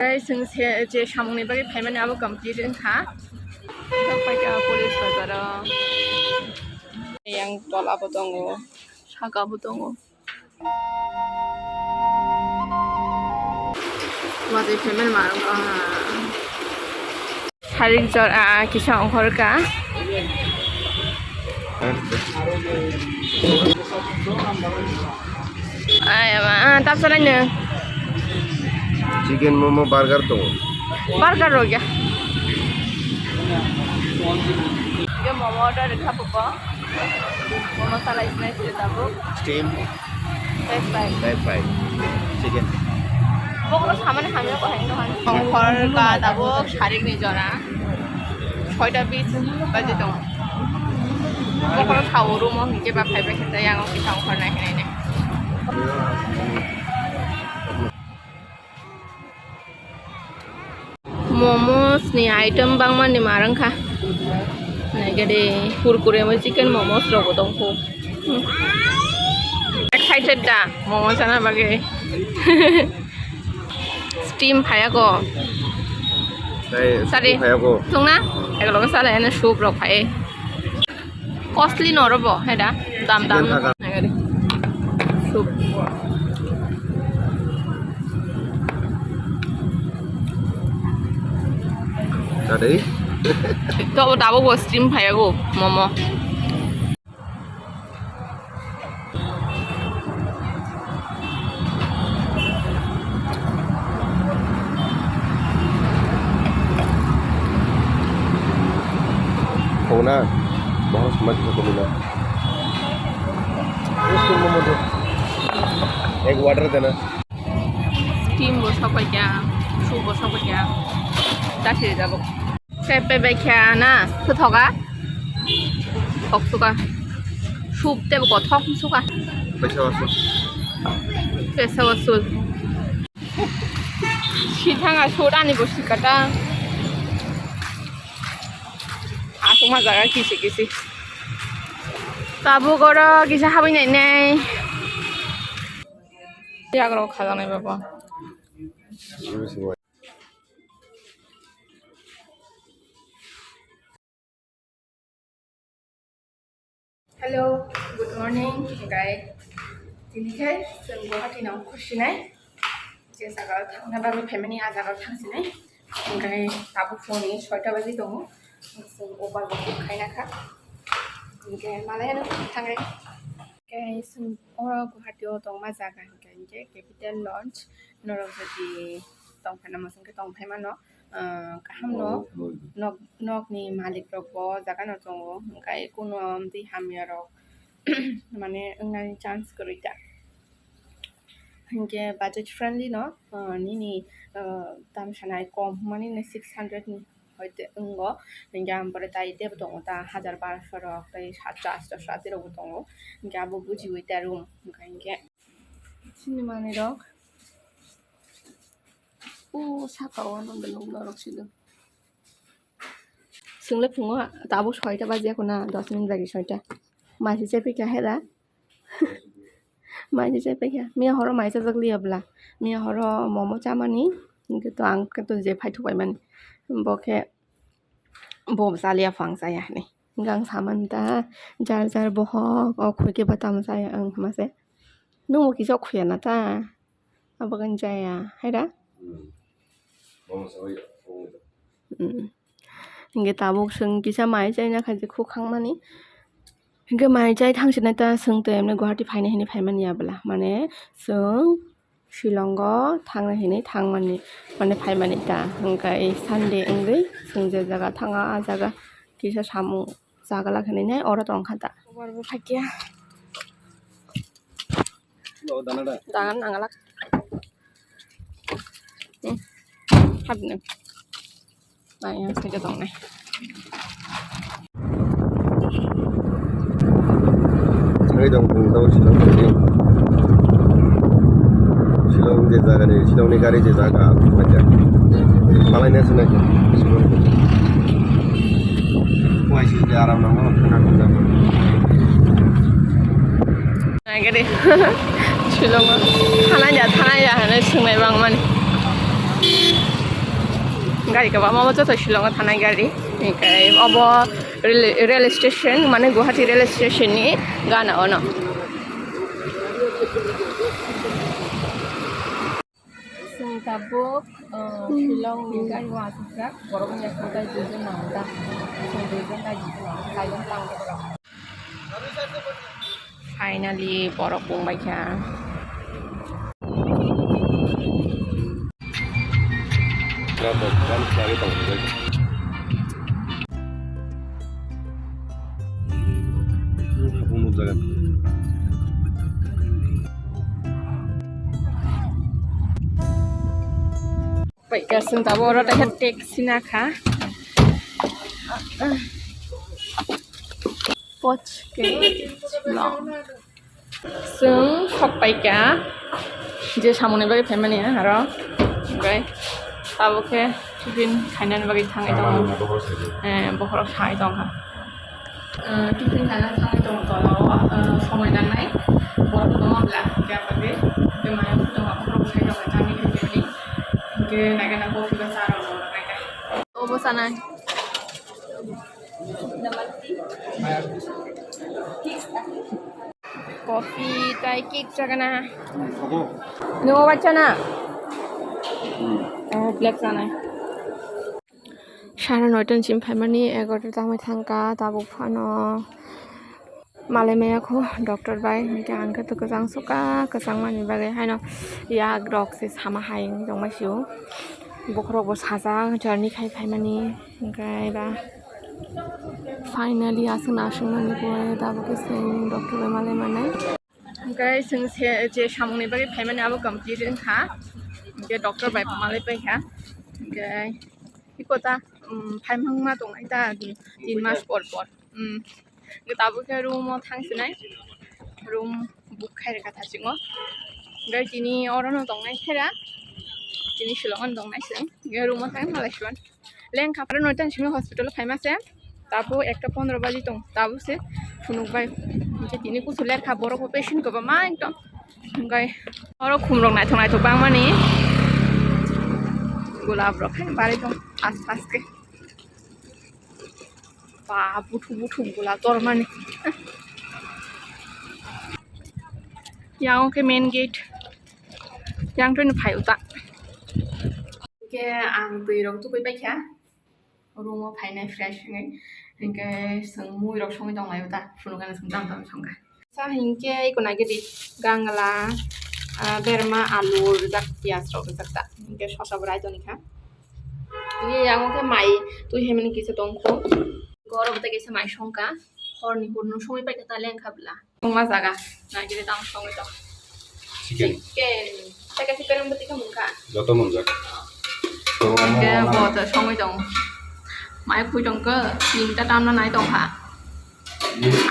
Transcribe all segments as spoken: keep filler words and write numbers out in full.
Guys, chwng se je samungni bagwi phaimani abo complete wngkha. Paikha police bazaro. Yang tola bo tongo, saka bo tongo. Mati payment ma rwkha. Sarik jora kisa ongkhorkha. Ay, ma, ah, tap salai no. Chicken momo burger tongo. Burger rok ya. Yo momo order kha popo. Momo salai sinai sila tabuk. Steam. Veg fry. Veg fry. Chicken. Bokolo samani hamya ko hai no han. Ongkhorkha tabuk sarik ni jora. Soita bis baji tongo. Bokolo sao room o hinkhe ba phaibai khe tei ang kisa ongkhornai hinai nai. Momos ni item bangmani ma rwngkha. Naikhe de kurkure mo chicken momos rok bo tongkho. Hmm. Excited da momo chana bagwi. Steam phaiya ko. Tei Sari. Steam phaiya ko. Tungna? Ekologo salai ano soup rok phai. Costly no oro bo, hai da? Dam dam. Chicken thaga. Soup. Tadei? To abo tabuk bo steam phaiya go, momo. Khona, bahut samajh ko mila. Ek water dena. Steam bo sopai kya, soup bo sopai kya. Dasi jabo. Khe paibai kha na, kwthoka. Thok suka. Soup tei bo kothok suka. Pesa wasul. Pesa wasul. Sithanga sodani bo sikata. Asuma jaga kisi kisi. Tabuk oro kisa habwi nai nai. Yagrok khajaknai baba. Hello, good morning, guys. Tini khe chwng Guwahati no khursinai. Je jaga o thangna bagwi phaimani, a jaga o thangsinai. Hingkhe tabuk phone ni soita baji tongo. Chwng obar bo khaina kha. Hingkhe malai ano thangai. Hingkhe chwng oro Guwahati o tongma jaga hingkhe, hingkhe Capital Lounge. Norok jodi tongphaina muchung khe tongphai mano, ah, kaham no. Oh, oh. Nok, nok ni malik rok bo jaga no tongo, hingkhe kuno amtwi hamya rok mane wngnani chance kwrwi ta. Hingkhe budget friendly no, ah, nini, ah, dam sanai kom hwnmani six hundred ni hoite wngo, hingkhe ampore tai tebo tongo ta hajar barosho rok tei satso atso sati rok bo tongo, hingkhe abo bujiwi ta room hingkha hingkhe. Sini manwi rok. O saka o ano belong norok silo. Chwng le phungo tabuk soita baji ya khuna, dos minute lagi soita. Mai se chepikha hera. Mai se chepikha. Miya horo mai chajak liya bwla. Miya horo momo chamani. Hingkhe to ang khe to je phai thuk bai mani. Bo khe bo chaliya phang chaya hinwi. Hingkhe ang samani ta jar jar bohok o khoi khe bo tamo chaya ang hwnma se. Nwng bo kisa o khoya na ta. Abo khe jaya, hai da? Hmm. Omo se oi, omo se. Hmm. Hingke tabuk chwng kisa mai chaina khaijak khuk khangmani. Hingke mai chai thangsinai ta chwng tei emne Guwahati phainai hinui phaimani ya bwla. Mane chwng Shillongo thangnai hinui thangmani, mane phaimani ta. Hingke Sunday wngwi chwng je jaga thango, a jaga kisa samung chaglak hinui nai oro tongkha ta. Oborbo phaikiya. Dangan nangalak. Hmm. Habna. Nah, yang saya tong nih. Hai dong, pung tau Shillong tadi. Shillong je jaga ni, Shillong ni gari je jaga, baca. Malai nasi nasi. Wah, sih, aram nang, kena kena. Nai gari. Shillong o thanai ya, thanai ya hinui swngnai bangmani. Gari kwbangma bo joto Shillong o thanai gari. Hinkhe obo rail, rail station, mane Guwahati rail station ni gana ono. Chwng tabuk, uh, Shillong ni gari o asukjak, borok wngya khe tei duijon nang jak. Chwng duijon tei duijon nang jak, kaitor tang jak. Finally, borok pung bai kha. Paikha chwng tabuk oro taikha taxi nakha. Poch ke long. Chwng sok paikha je samungni bagwi phaimani aro. Oke. Tabuk khe tiffin khainani bagwi thangwi tongo. Eh, bokhorok sai tongkha. Eh, tiffin khaina thangwi tong tola o, eh, somoi nangnai. Borok kwbangma bla khe apagwi. Tei maya phuto ma borok sai tongkha, chami khe tebini. Hinkhe naikhe na coffee ba cha rok rw naikha. Obo sanai. Coffee tai cake chagana. Nungo bachana? Oh, black sanai. Sara noita ni simi phaimani egarota tangwi thangkha, tabuk phano malai maya kho doctor bai, hinkhe ang khe to kwchang sukha, kwchang mani bagwi haino yak rok se sama hai wng tongma sio, bokhorok bo sajak journey khai phaimani, hinkhe ba finally aswk naswk mani pore tabuk khe se doctor bai malai manai. Hinkhe chwng se je samungni bagwi phaimani abo complete wngkha. Hinkhe doctor bai malai paikha. Hinkhe iko ta, um, phaimangma tongnai ta tin mas por por. Um, hinkhe tabuk khe room o thang sinai. Room book khai rwkha thaching o. Hinkhe tini oro no tongnai khera. Tini Shillong o tongnai chwng. Hinkhe room o thang malai siwan. Lengkha phano noita ni simi hospital o phaima se, tabuk ekta pondro baji tong, tabuk se phunuk bai. Hinkhe tini kusu lerkha borok bo patient kwbangma ekdom. Hinkhe oro khum rok naithok naithok bangmani, golap rok haino barwi tong fast fast khe. Ba, buthuk buthuk golap tormani. Yang khe main gate. Yang twi phai uta. Hinkhe ang twi rok tubui paikha. Room o phainai fresh wngwi. Hinkhe chwng mui rok songwi tong lai uta. Phunukani chwng tamo tamo songkha. Sa hinkhe iko naigwi di. Gangla, ah, berma, alu rijak, piyaj rok rijak ta. Hinkhe sosa bo rai tongkha. Ini yang khe mai twi hemani kisa tongkho. Oro bo tei kisa mai songkha. Horni hurno songwi paikha ta lengkha bwla. Wngma jaga naigwi tamo songwi tong. Chicken. Chicken. Tei kaisa bereng bwtwi khe mungkha. Joto mwnjak. Hwnkhe bo to songwi tong. Mai khui tongkhe, nini ta tamna nai tongkha.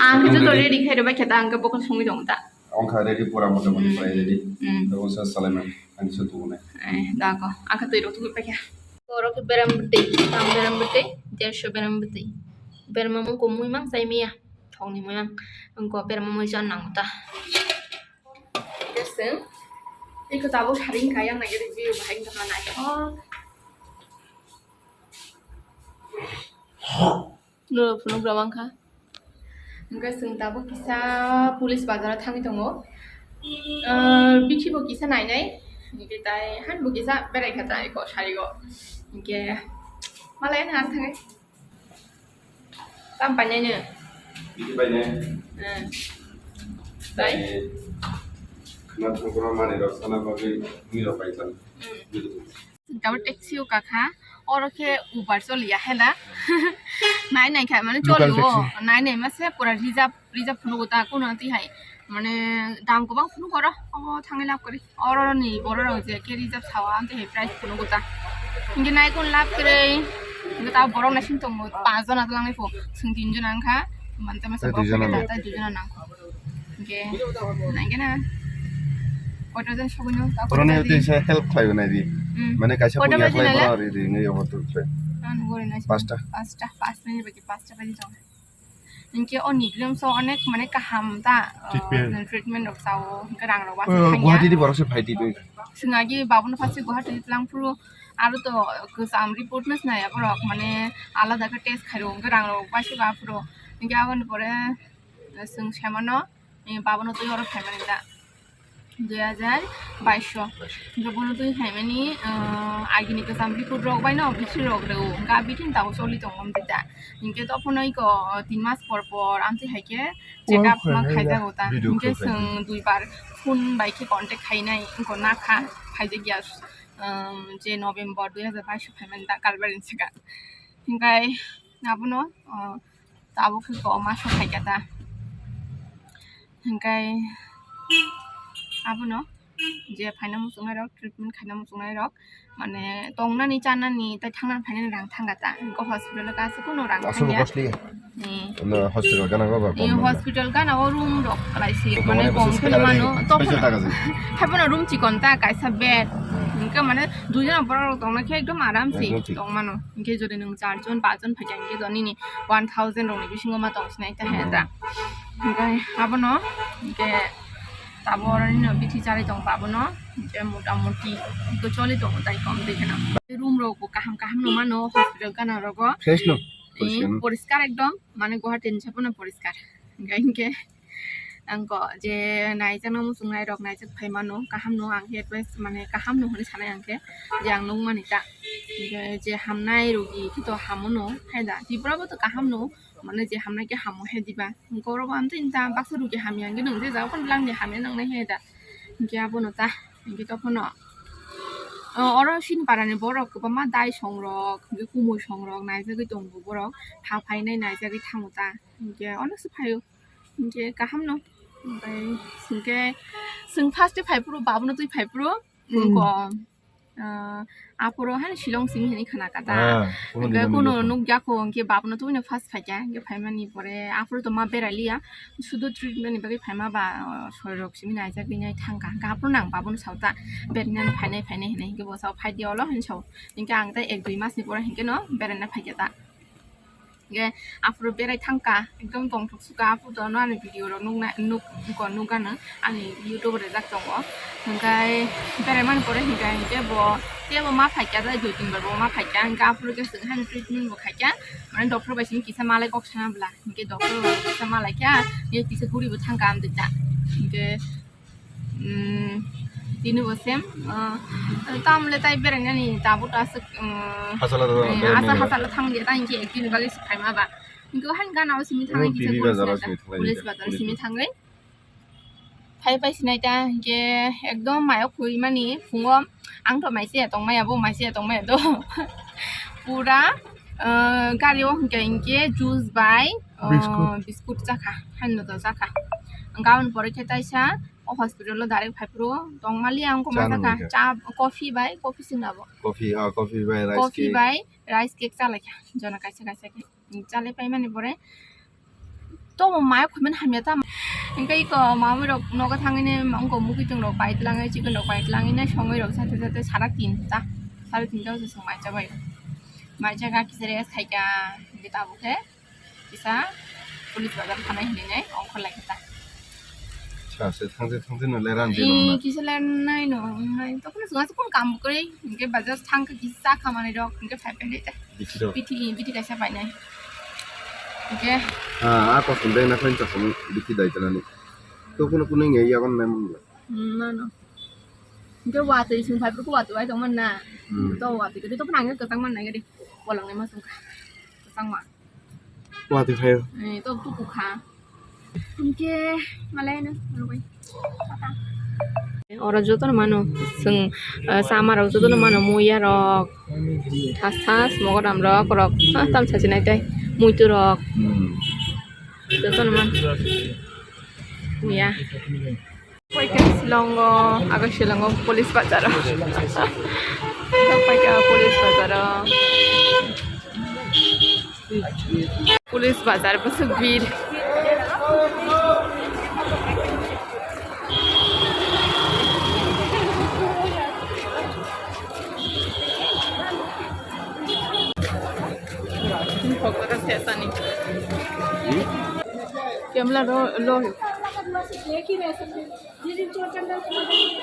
Ang khe joto ready khai rwbai khe ta, ang khe bo khe songwi tong ta. Wngkha ready pura mota moti khlai ready. Hmm. Tei wngsa salai man, ang kisa tubu nai. Eh, da ko. Ang khe twi rok tubui paikha. Borok khe bereng bwtwi, tam bereng bwtwi, dersho bereng bwtwi. Berma mung kumui mang chai miya. Thokni mui mang. Wngko berma mui jan nang ta. Khe chwng iko tabuk sari wngkha, yang naikhe view bahai wngkha naithok. Noro phunuk rw wngkha. Hwnkhe chwng tabuk kisa police bazar o thangwi tongo. Ah, bithi bo kisa nainai, hwnkhe tai han bo kisa berai kha tai ko sari o. Hwnkhe malai nang thangwi. Tam painai no? Bini painai. Hmm. Bai? Khna thangkora mani rok sana bagwi mui rok paithan. Hmm. Tabuk taxi o kakha, oro khe Uber choliya hela. Nai nai kha mane local choli o. Taxi. Nai nai mase pura reserve, reserve phunuk ta kuno twi hai. Mane dam kwbang phunuk oro. Obo thangwi lab kwrwi. Oro ni borok rok je khe reserve sawa, amtwi hai price phunuk ta. Hinkhe nai kun lab kwrwi. Hinkhe ta borok naising tongo, panch jona twlang nai pho. Chwng tin jona wngkha. Manta masa tei borok dui jona phai khe nang. Ta, ta dui jona nang. Hinkhe nai khe na. Koto jon sogwi no, ta koto jon. Oro ni twi se help khlai nai di. Hmm. Mane kaisa koto punya jon khlai nai le? Bora ri ri nai obo tu khlai. Ang gori nai. Pasta. Pasta, pasta ni bagi pasta bagi jong. Hinkhe o ni cream so onek mane kaham ta, treatment. Uh, treatment rok sao, hinkhe rang rok wansuk thangya. Guwahati di borok se phai di dui. Chwng agi babuno phasi Guwahati di tlang phuru Aro to kwcham report no sinai borok, mane alada khe test khairok, hwnkhe rang rok baisuk aphuru. Hwnkhe aboni pore, eh, chwng semano, eh, babono twi oro phaimani da dui hajar baish o. Hwnkhe bono twi phaimani, eh, agini kwcham report rok bai no bithi rok rw, hwnkhe a bithi ni tabuk choli tongo wngkha da. Hwnkhe to phano iko, eh, tin mas por por amtwi hai khe check up ma khaijago ta. Hwnkhe chwng duibar phone bai khe contact khainai, wngkha nakha, khaijak ya, um, je November dui hajar baish o phaimani da, kalbari ni swkang. Hwnkhe abono, uh, tabuk khe ko ma sok khaikha ta. Hwnkhe abono je phaina muchungnai rok, treatment khaina muchungnai rok, mane tongnani, chanani, tai thangnani phainani rang thangkha ta. Hwnkhe hospital o kaisa kunu rang thangya. Ni. Hospital gana o room rok kwlai se, mane kom khe mano. Tokphano, haiphano room chikon ta, kaisa bed. Hwnkhe mane duijon borok rok tongna khe ekdom aram se tong mano. Hwnkhe jodi nwng charjon, pachjon phaikha hwnkhe to nini one thousand rokni bisingo ma tong sinai ta hai da. Hwnkhe abono hwnkhe tabuk oro nini bithi charwi tong abono, hwnkhe motamuti to choli tongo tai kom twi kheno. Room rok bo kaham kaham no mano hospital gana rogo. Fresh no? Poriskar no? Poriskar ekdom, mane Guwahati ni sapono poriskar. Hwnkhe hwnkhe ang ko je naijakna muchungnai rok naijak phai mano, kaham no ang khe advice, mane kaham no hwnwi sanai ang khe, je ang nukmani ta. Hwnkhe je hamnai rogi khe to hamo no hai da, Tripura bo to kaham no, mane je hamnai khe hamo hai diba. Hwnkhe oro bo amtwi ta baksa rogi hamya hwnkhe nwng je jaga phano langni hamya nangnai hai da. Hwnkhe abono ta, hwnkhe to phano, o, oro chini parani borok kwbangma dai song rok, hwnkhe kumui song rok naijagwi tongo borok, pha phainai naijagwi thango ta, hwnkhe onek se phaio. Hwnkhe kaham no. Omohai hwnkhe chwng first e phai phuru, babono twi phai phuru, hmm, wngkha, ah, aphuru haino Shillong simi hinwi khna kha ta. Ah, hwnkhe kuno nukya kho, hwnkhe babono twino first phaikha, hwnkhe phaimani pore aphuru to ma berai liya, sudu treatment ni bagwi phaima ba, ah, sori rok simi naijak rinai thangkha, hwnkhe aphuru nang babono sao ta, beraina phainai phainai hinwi, hwnkhe bo sao phai di olo hinwi sao, hwnkhe ang tei ek dui mas ni pore hwnkhe no beraina phaikha ta. Hwnkhe aphuru berai thangkha, ekdom tongthok sukha, aphuru to ano ani video rok nukna, nuk, nuk, nukgano ani YouTube o rijak tongo. Hwnkhe beraimani pore hwnkhe, hwnkhe bo teibo ma phaikha, tei dui tin bar bo ma phaikha, hwnkhe aphuru khe chwng haino treatment bo khaikha, mane doctor bai simi kisa malai kok sana bwla, hwnkhe doctor bai kisa malaikha, tei kisa guribo thangkha amtwi ta. Hwnkhe Hmm, tini bo same, ah, tamle tai berainani tabuk aswk, hmm, hachalo, eh, berainani asa hachalo thangya ta, hwnkhe ekdini bagwi se phaima ba. Hwnkhe haino gana o simi thangwi kisa police bazar o simi thangwi. Phai phai sinai ta, hwnkhe ekdom mayo khwi mani phungo ang to mai se tongmaya, bo mai se tongmaya do. Pura, ah, gari o hwnkhe, hwnkhe juice bai, ah, biscuit chakha, haino to chakha. Hwnkhe aboni pore khe taisa o hospital o direct phai phuru tongmali ang koma cha, cha, coffee bai, coffee sing nabo. Coffee, ah, coffee bai rice cake. Coffee bai rice cake chalaikha, jona kaisa kaisa khe. Chalai paimani pore tomo mayo khumani hamya ta. Hwnkhe iko mamui rok nogo thangwi ne wngkha, mukitwng rok pai twlangwi, chicken rok pai twlangwi ne songwi rok sate sate sara tin ta, sara tin ta o se chwng mai chabai. Mai chakha kisa rest khaikha, hwnkhe tabuk khe kisa police bazar thanai hinwi nai ongkhor lai khe ta. Sa se thangse thangse no le ran je no na. Kisa le nai no nai to, kono chwng asa kono kam kwrwi hwnkhe bazar thang khe kisa khamani rok hwnkhe phai phai nai ta. Bithi rok. Bithi, bithi kaisa painai. Hwnkhe. Ah, ah, kosom dai na khain chasam bithi dai tanani. To kono kono nge yagon nai mun. Hmm, no, no. Hwnkhe watwi sung phai phuru watwi bai tongmani na. Hmm. To watwi khe to phano ang kwchang man nai khe de. Bolong nai ma sung kha. Kwchang ma. Watwi phaio. Eh, to tuku kha. Hwnkhe malai no, ano bai. Oro jotono mano, chwng, eh, chama rok jotono mano, muiya rok, thas thas, mogodam rok, rok, ah, tam sachi nai tai, muitu rok. Hmm. Jotono mano. Muiya. Paikha Shillongo, aga Shillongo police bazaro. Paikha police bazaro. Police bazar bwswk bir. Kemla lo, lo.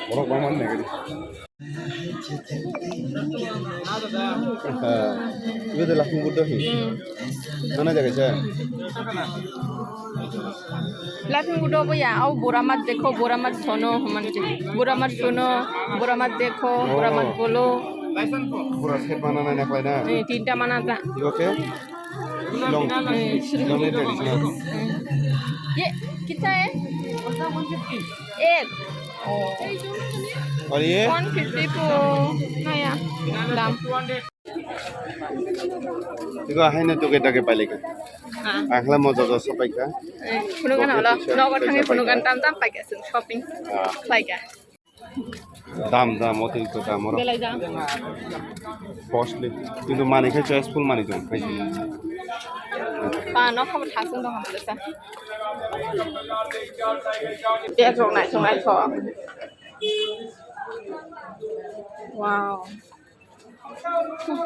Borok bangma nai gari. Ibo de Laughing Buddha hi. Hmm. Nana jaga sa. Laughing Buddha bo ya, au Bura Mat dekho, Bura Mat suno, man je. Bura Mat suno, Bura Mat dekho, Bura Mat bolo. Bura set mana na naklai na. Eh, tinta mana ta. Ibo ke? Long, long traditional. Hmm. Ye, kitna hai? Ek. Oh. Aur ye? One fifty ko. Naya. Dam. Iko haino tuke take pailika. Ah. Akhla mo jojo sapaika. Eh, phunukgana holo. Nogo thangwi phunukgana tam tam paika chwng shopping. Ah. Paika. Dam dam, otilto dam oro. Belai dam. Costly. Kintu manwi khe choiceful manwi tong. Hmm. Pa no kho thasung dong hamsa. Bag rok naithok naithok. Wow.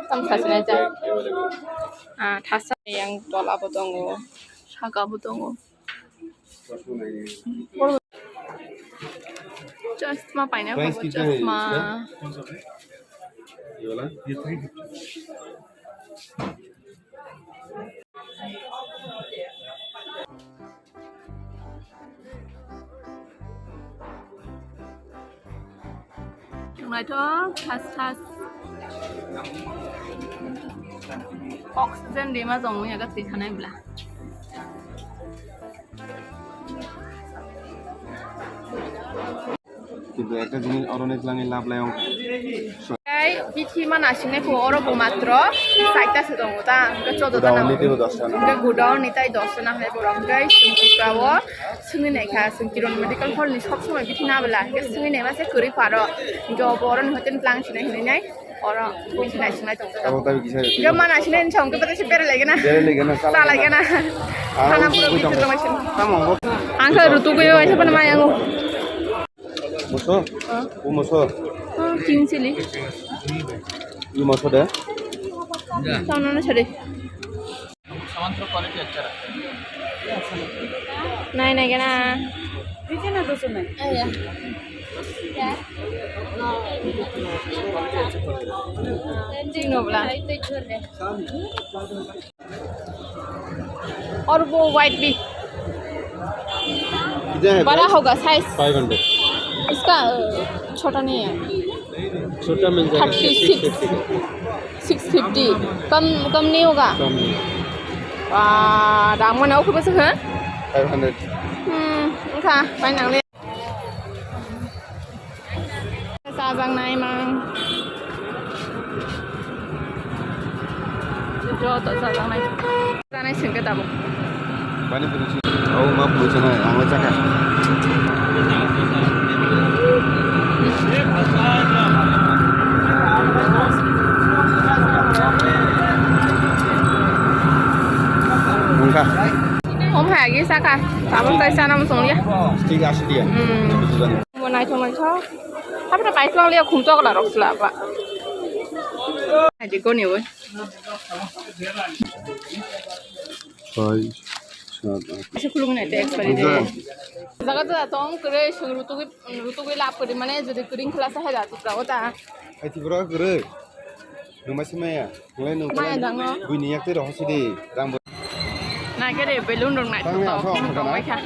Tam sasinai ta. Ah, thasa yang tola bo tongo, saka bo tongo. Chasma paina. Price koi kitna hai chasma iska? Ye wala? Ye three fifty. Naithok, thas thas. Oxygen rima tong ya, gatwi khanai bla. Kintu ekta jinis oro ni twlangwi lab lai ong. Tei bithi ma nasingnai kho oro bo matro chaita se tongo ta, hwnkhe chodo ta nang. Godown ni teibo dosta nang. Hwnkhe godown ni tai dosta nang hai borok hwnkhe chwng tiprao swngwi naikha, chwng Kiron Medical Hall ni sob somoi bithi nabla hwnkhe swngwi naima se kwrwi paro, hwnkhe obo oro ni hotel ni twlang sinai hinwi nai. Oro, buji naisingnai tong. Abo tabi kisa. Yo mana sini insong kita si pere lagi na. Pere lagi na, sala lagi na. Sala lagi na. Ah, khana pura buji tong. Tamo, bo. Angka rutu ko yo aisa pana mayango. Moso? Ah. O moso? Ah, king chili. Yo moso de? Tamo na sari. Samantra quality achcha rakhe. Nai nai gana. Aya. Chino bla. और वो वाइट भी। कितना है बड़ा प्राइस? होगा size. Five hundred. इसका, अ, छोटा नहीं है। छोटा मिल जाएगा, थर्टी सिक्स। सिक्स फिफ्टी का। Six fifty. कम, कम नहीं होगा? कम नहीं। Wah, dam mana uku besok, ha? Five hundred. Hmm, engka, painang le. Sajang nai mang. Joto sajang nai. Janai singke tabuk. Pani puri si. Oh, ma puri sana, ang le chaka. Nungka. Om hai agi saka. Tabuk tai sana mo song ya. Stick asi dia. Hmm. Mo nai thong nai thong. Tapi na kai thong le khum chok la rok sla ba. Hai di ko ni woi. Soi, sat, at. Asa khulung nai te expiry de. Jaga da tong kre sung rutugwi, rutugwi lap kri mane jodi kring khla sa hai da tu pra ota. Hai ti bro kre. Numa si maya. Ngai nung maya dang no. Bui ni yak te roh si di. Rang bo. Na kere balloon rong nai to. Tong mai kha.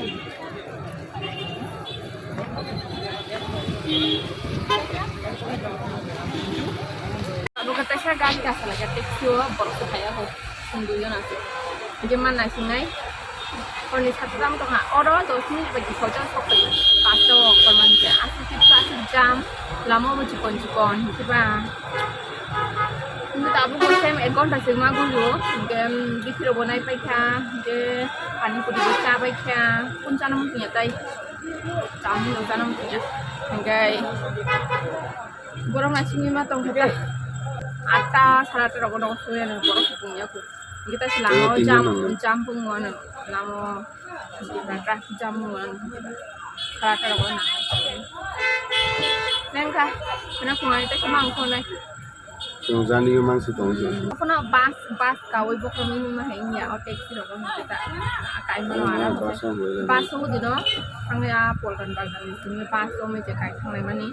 Abo khe teisa gari kasa lai khe taxi o borok se phai ya ho, chwng dui jona se. Hingke ma naisingnai, oroni saka tamo tongkha, oro dos minute bai soi jon sok pai, pasto o korma hingke aswk khe traffic jam, lama bo chikon chikon hingke ba. Hingke tabuk bo same ek ghonta se ma gulio, hingke bithi rok bo nai paikha, hingke pani puri bo cha baikha, kung chana muchungya tai. Cham hinwi chana muchungya. Hingke borok naisingwi ma tongkha ta. Atta, sara atta rogo nogo songya borok se tongya kho. Hingke ta se lama o jam, jam pungmano. Lama o traffic jam wngmano. Sara atta rogo nang. Nengkha, hwnwi phunuknai ta se ma wngkha nai. Chwng jani o mangsi tongo chwng. Okhno bus, bus kawi bokhorok ni hwnma hai wngya, o taxi rok wngkhe ta kaimano. Ano ano bus o wngwi lai. Bus o hudi no thangwi a Polkan bazar ni simi bus o wngwi je kai thanglai mani.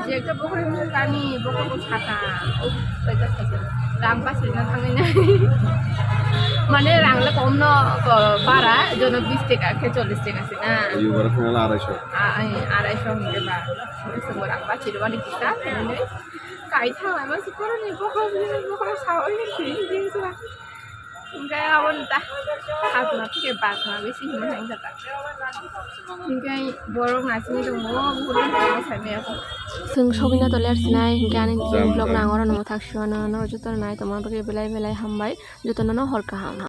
Je ekta bokhorok ni kani bokhorok saka, o kaisa kaisa rang bus rina thangwi nai. Mane rang le kom no, ko bara jono bis taka khe chollis taka se na. Ayu bara thangla arai so. A, ai, arai so hwnkhe ba. Sumbo rang bus rwani kisa, hinwi. Kai thang ama se koroni bokhorok ni bokhorok sao ni thini thini sura. Hingke aboni ta khajna thike bajna bisi hima hang jata. Hingke borok nasini tongo, bukurang tongo saimaya ko. Chwng sogwina tole arsinai, hingke ani vlog nang oro namo thak siyano, no joto nai tongma bagwi belai belai hambai, jotono no hor kaham.